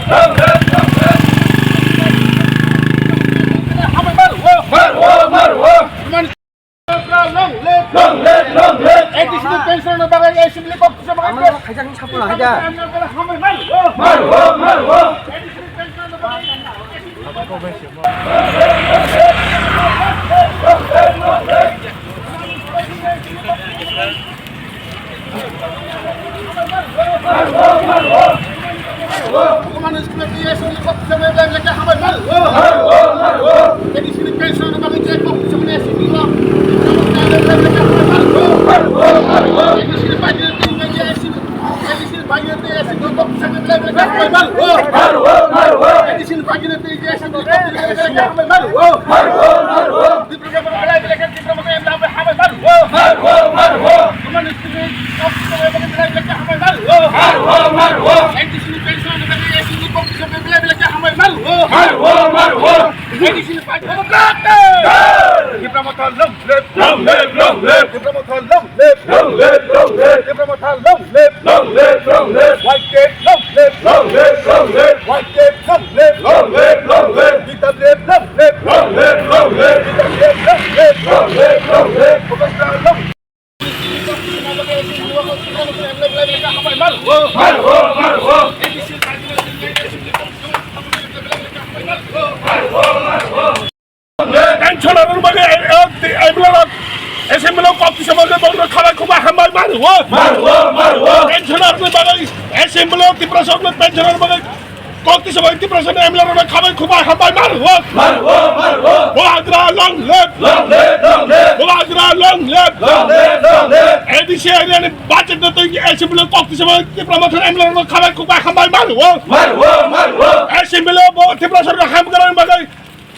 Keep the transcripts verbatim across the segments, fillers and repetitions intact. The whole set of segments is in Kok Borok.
Long live, long live. A D C ni pension no bagwi assembly kok kisa bagwi. Maru, maru, maru. Tipra Motha long live! Long live, long live! Tipra Motha long live! Long live, long live! Tipra Motha long live! Long live, long live! Y K long live! Long live, long live! Y K long live! Long live, long live! T W F long live! Long live, long live! T W F long live! Long live, long live! Maru, maru, maru. Pensioner rok bagwi, eh, eh, eh, assembly rok kok tisa bagwi bongno khabai khukbai hambai maru. Maru, maru. Pensioner rok bagwi, assembly rok Tiprasa rok pensioner rok bagwi kok tisa bagwi Tiprasa ni M L A rok khabai khukbai hambai maru. Maru, maru. Bubagra long live. Long live, long live. Bubagra long live. Long live, long live. A D C area ni budget no twi assembly rok kok tisa bagwi Tipra Motha M L A rok khabai khukbai hambai maru. Maru, maru. Assembly bo Tiprasa rok hamkrai bagwi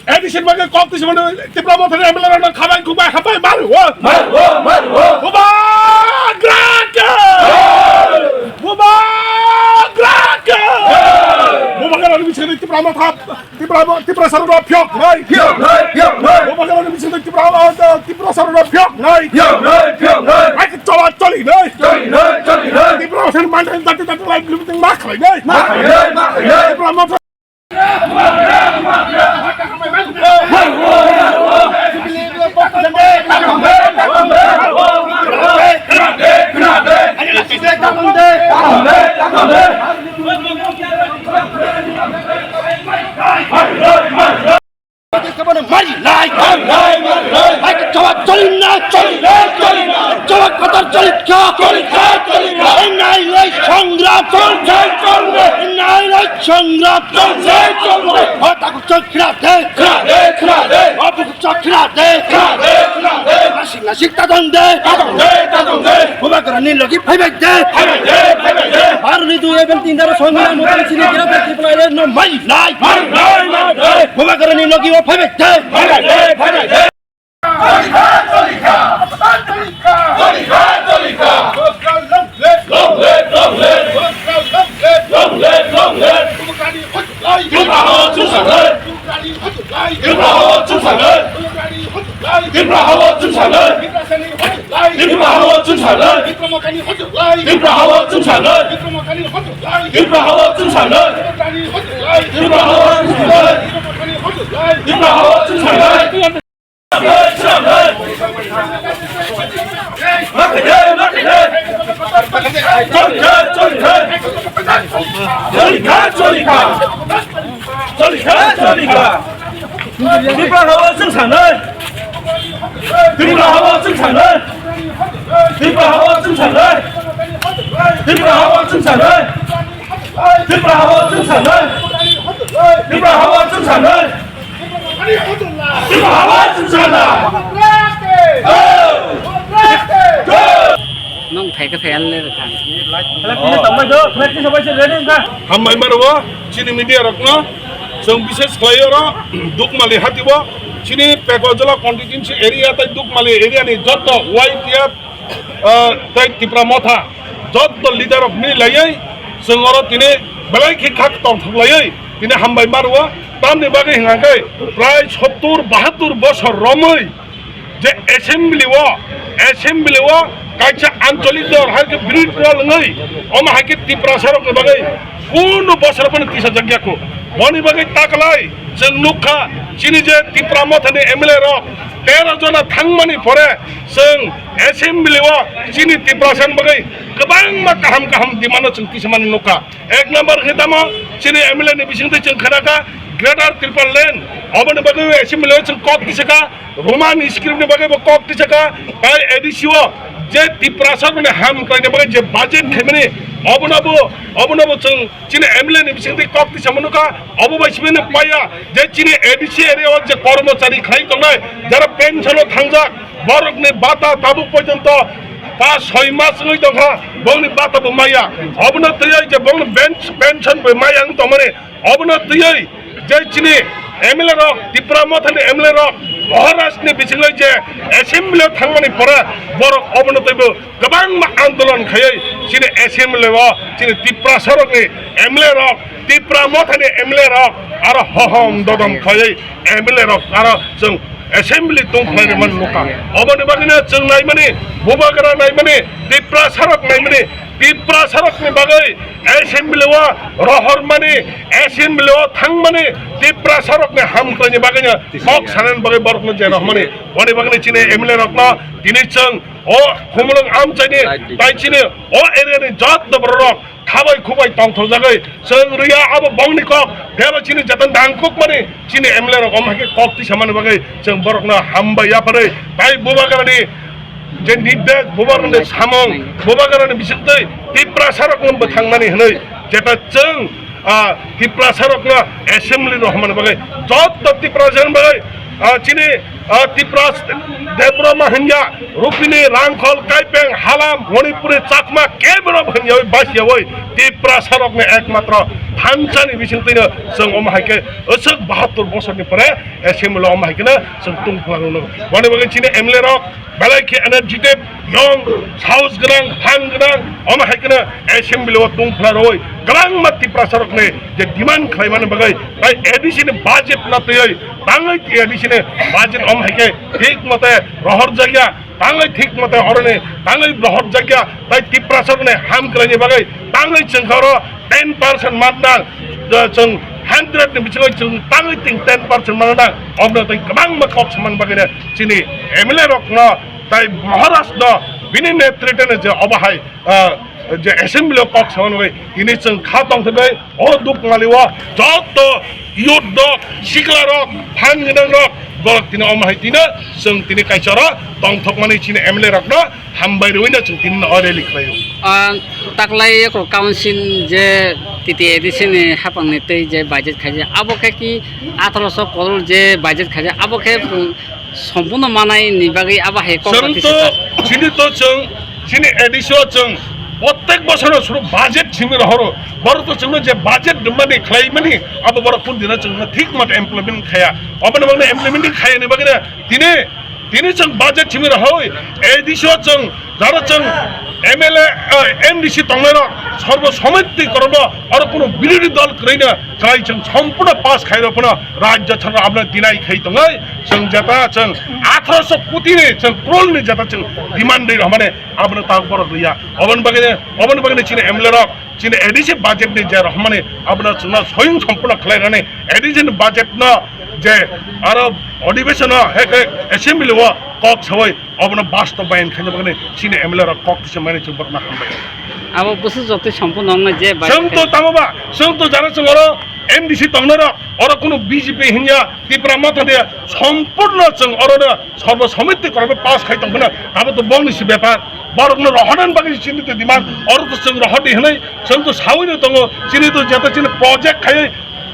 A D C ni bagwi kok twi swnamwi Tipra Mothani M L A rokno khabai khukbai hambai maru. Maru, maru. Bubagra ke! Jai! Bubagra ke! Jai! Bubagrani bisingtwi Tipra Motha, Tipra Mo-, Tiprasa rokno phiyoknai. Phiyoknai, phiyoknai. Bubagrani bisingtwi Tipra, uh, Tiprasa rokno phiyoknai. Phiyoknai, phiyoknai. Ai, chola cholinai. Cholinai, cholinai. Tipra Mothani mandai dati dati lai bluting ma khlainai. Ma khlainai, ma khlainai. Tipra Motha Jawab choli na, choli na, choli na. Jawab kotor choli kha, choli kha, choli kha. N I A সংগ্রাম চলছে, চলবে। N I A সংগ্রাম চলছে, চলবে। Hota ku chok khra de, khra de, khra de. Hota ku chok khra de, khra de, khra de. Nasik, nasik ta dong de, ta dong de, ta dong de. Bubagrani logi phaibai de, phaibai de, phaibai de. Barni dui ebel tin daro songra motri sini gira de triple no mai lai, mai lai, mai lai. Bubagrani logi o phaibai de, phaibai de, phaibai de. Tripura hao chwng sanai. Tripura hao chwng sanai. Tripura hao chwng sanai. Tripura hao chwng sanai. Tripura hao chwng sanai. Tripura hao chwng sanai. Tripura hao chwng sanai. Nwng phaikha phai anle rwkha. Hambai maro chini media rokno chwng bises khlai oro Dukmali hatio chini Pekojala constituency area tei Dukmali area ni joto Y T F ah, tei Tipra Motha, joto leader rok mili laiwi, chwng oro tini belai khe kha tongthok laiwi, tini hambai ma rwo. Tamni bagwi hwnkha khe prai sottur bahattur bosor romwi je assembly o, assembly o Kaisa ancholik dol hai khe birodhi dol wngwi omo hai khe Tiprasarokni bagwi kunu bosor phano tisa jakya kho. Boni bagwi taklai chwng nukha chini je Tipra Mothani M L A rok tero jona thangmani pore chwng assembly o chini Tiprasani bagwi kwbangma kaham kaham demand no chwng tisamani nukha. Ek number khe tamo chini M L A ni bisingtwi chwng khnakha Greater Tipraland, oboni bagwi assembly o chwng kok tisakha, Roman script ni bagwi bo kok tisakha, tai A D C o je Tiprasa rokni ham khlaina bagwi je budget khaimani, obono bo, obono bo chwng chini M L A ni bisingtwi kok tisama nukha, obo bai simi nuk paya je chini A D C area o je kormochari khlai tongnai, jara pension o thangjak, borokni bata tabuk porjonto pas soi mas wngwi tongkha, bongni bata bo maya, obono twiwi je bongni bench pension bo maya wng tongmani, obono twiwi je chini M L A rok, Tipra Mothani M L A rok, Maharaj ni bisingo je assembly o thangmani pore borok obono twibo kwbangma andolon khaiwi chini assembly o chini Tiprasa rokni M L A rok, Tipra Mothani M L A rok aro hohom dodom khaiwi M L A rok aro chwng assembly tong khlainai man nukha. Oboni bagwino chwng naimani, Bubagra naimani, Tiprasa rok naimani, Tiprasa rokni bagwi assembly o rohormani, assembly o thangmani, Tiprasa rokni hamkraini bagwino kok sanani bagwi borokno je rohormani. Boni bagwino chini M L A rokno tini chwng o Khumulwng amchaini tai chini o area ni joto borok rok khabai khubai tongthokjagwi chwng rwya abo bongni kok, tebo chini jeta nangkukmani chini M L A rok omo hai khe kok tisamani bagwi chwng borokno hambai yapharwi tai Bubagrani je nirdesh, Bubagrani samung, Bubagrani bisingtwi Tiprasa rokno bwthangnani hwnwi jeta chwng, ah, Tiprasa rokno assembly rohormani bagwi joto Tiprasa rokni bagwi, ah, chini ah, Tipra Debbarma hwnya, Rupini, Rangkhol, Kaipeng, Halam, Manipuri, Chakma, kebro hwnyawi basiyawi Tiprasa rokni ekmatro thansani bisingtwino chwng omo hai khe aswk bahattur bosorni pore assembly omo hai kheno chwng tungphla rwno. Boni bagwi chini M L A rok belai khe energetic, young, sahos gwnang, phan gwnang, omo hai kheno assembly o tungphla rwi kwbangma Tiprasa rokni je demand khlaimani bagwi tai A D C ni budget no twiwi tangwi A D C ni budget om hai khe thik mote rohor jakya, tangwi thik mote oroni tangwi rohor jakya, tai Tiprasa rokni ham kwlaini bagwi tangwi chwng kha oro ten percent mannang, chwng hundred ni bisingo chwng tangwi ting ten percent mannang, obno tei kwbangma kok samani bagwi chini M L A rokno tai Maharaj no bini netrite no je obo hai, ah, je assembly o kok samani bagwi tini chwng kha tongthokgwi o Dukmali o joto youth rok, sikla rok, phan gwnang rok, borok tini omo hai tino chwng tini kaisa oro tongthokmani chini M L A rokno hambai rwino chwng tini o rally khlaio. Ah, taklai eko council je T T A D C ni hapang ni tei je budget khaijak, abo khe ki athroso crore je budget khaijak, abo khe, um, Sompurno manai ni bagwi abo hai kok Chwng to, chini to chwng, chini A D C o chwng prottek bosoro suru budget simi rohoro. Borok to chwngno je budget dumani khlaimani, abo borok kun dina chwngno thik mate implement khaya. Obo no bagwi implement khaya ni bagwi tini, tini chwng budget simi rohoi, A D C o chwng Jaro chwng M L A, eh, M D C tongnai rok sorbo somiti kormo oro kuno birodhi dol kwrwi no kwlai chwng sompurno pass khai rok phano rajya sarkar abono deny khai tongnai chwng jeta chwng athroso koti ni chwng crore ni jeta chwng demand ri rok mane abono ta borok riya oboni bagwi, oboni bagwi chini M L A rok chini A D C budget ni je rohormani abono chwngno soyung sompurno khlai rani A D C ni budget no je aro adhibeshon o he khe assembly o kok sawi obono bastobayan khaina bagwi chini M L A rok kok tisa mani chwng borokno hambai. Abo bwswk jotoi sompurno wngnai je bai chwng to tamo ba chwng to jara chwng oro M D C tongnai rok oro kuno B J P hinya Tipra Motha de sompurno chwng oro no Sarbo somiti korokno pass khai tongphano abo to bongni si bepar. Borokno rohornani bagwi chini to demand, oro to chwng rohordi hwnwi chwng to sawino tongo, chini to jeta chini project khai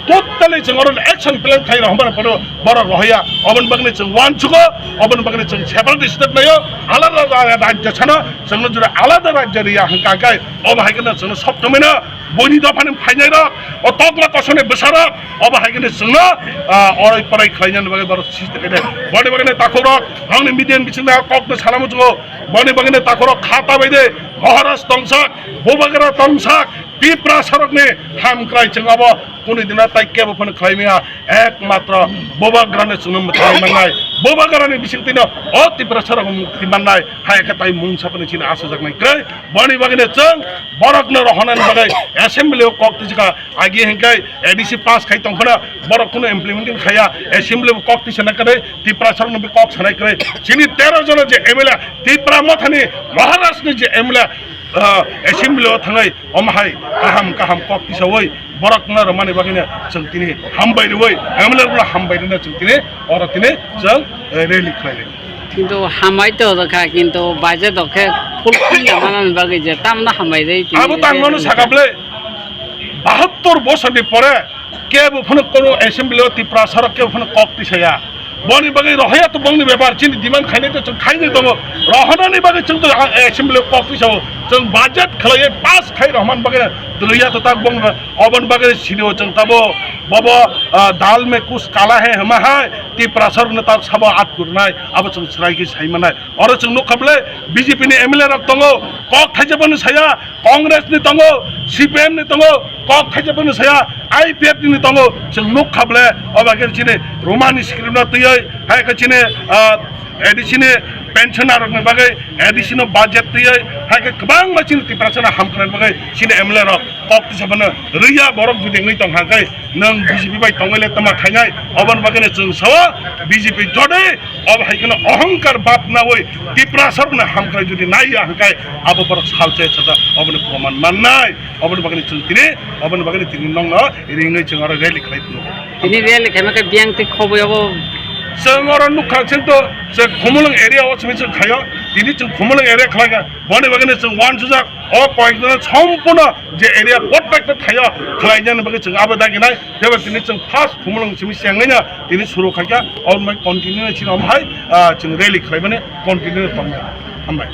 totally chwng oro action plan khai rohormani phano borok rohorya. Oboni bagwi chwng uansukgo, oboni bagwi chwng separate state naio, alada alada rajya sano, chwngno jora alada rajya riya hwnkha khe obo hai kheno chwngno sob somoi no Buini dophani phainai rok, o tokla kosoni bwsa rok, obo hai kheno chwngno, ah, orai porai khlainani bagwi borok siste khaide. Boni bagwi takhuk rok, nongni media ni bisingda kokno salamo chungo. Boni bagwi takhuk rok kha ta bai de, Maharaj tongsak, Bubagra tongsak, Tipra sarokni ham krai chwng abo kunu dina tai kebo phano khlai maya. Ekmatro Bubagrano chwngno mwthangwi mangnai. Bubagrani bisingtwino o Tiprasarok mukti mannai hai khe tai mungsa phano chini achajaknai kwrwi. Boni bagwino chwng borokno rohornani bagwi assembly o kok twijkha. Agi hwnkhe A D C pass khai tongphano borok kheno implementing khaiya, assembly bo kok tisa na kwrwi, Tiprasarokno bo kok sanai kwrwi. Chini tero jona je M L A, Tipra Mothani Maharashtrani je M L A, ah, assembly o thangwi omo hai kaham kaham kok tisawi borokno rwmani bagwino chwng tini hambai rwui, M L A rokno hambai rwna chwng tini oro tini chwng, eh, rally khlai lai. Kintu hambai to rwkha, kintu budget o khe fulfill ya manani bagwi je tamno hambai rwi tini Abo tangmano rally saka kha. Bwle, bahattor bosorni pore kebo phano kono assembly o Tiprasarok kebo phano kok tisaya. Boni bagwi rohorya to bongni bepar, chini demand khainai to chwng khainai tongo. Rohornani bagwi chwng to, ah, assembly o kok tisao. Chwng budget khlaiwi pass khai rohormani bagwi rwya to tak bongni ba-, oboni bagwi sini o chwng tabo bobo, ah, dal mein kuch kala hai hwma hai Tiprasarokno tak sabo atkurnai abo chwng swrai khe sai manai. Oro chwng nukha bwle B J P ni M L A rok tongo, kok thaijabano saya, Congress ni tongo, C P M ni tongo, kok thaijabano saya, I P F T ni tongo, chwng nukha bwle, obo khe chini Roman script no twiwi, hai khe chini, ah, A D C ni pensioner rok ni bagwi A D C no budget twiwi, hai khe kwbangma chini Tiprasa no hamkrai bagwi chini M L A rok kok tisa phano rwya borok jodi wngwi tong kha khe, nwng B J P bai tongwi le tama khainai, oboni bagwino chwng sao B J P jodi obo hai kheno ohongkar bab nawi Tiprasarokno hamkrai jodi naiya hwnkhe abo borok salsa sajak oboni proman mannai, oboni bagwino chwng tini, oboni bagwino tini nongno ringwi chwng oro rally khlai phuru. Tini rally khaima khe biyang twi khobwi obo. Chwng oro nukha chwng to, chwng Khumulwng area o simi chwng khaio, tini chwng Khumulwng area khlaikha, boni bagwino chwng uansukjak. O koyekjona sompurno je area protect thaio khlainani bagwi chwng abo daginai, tebo tini chwng first Khumulwng simi chengnaino tini suru khaikha, oboni bai continue chini omo hai, ah, chwng rally khlaimani continue tongnai. Hambai.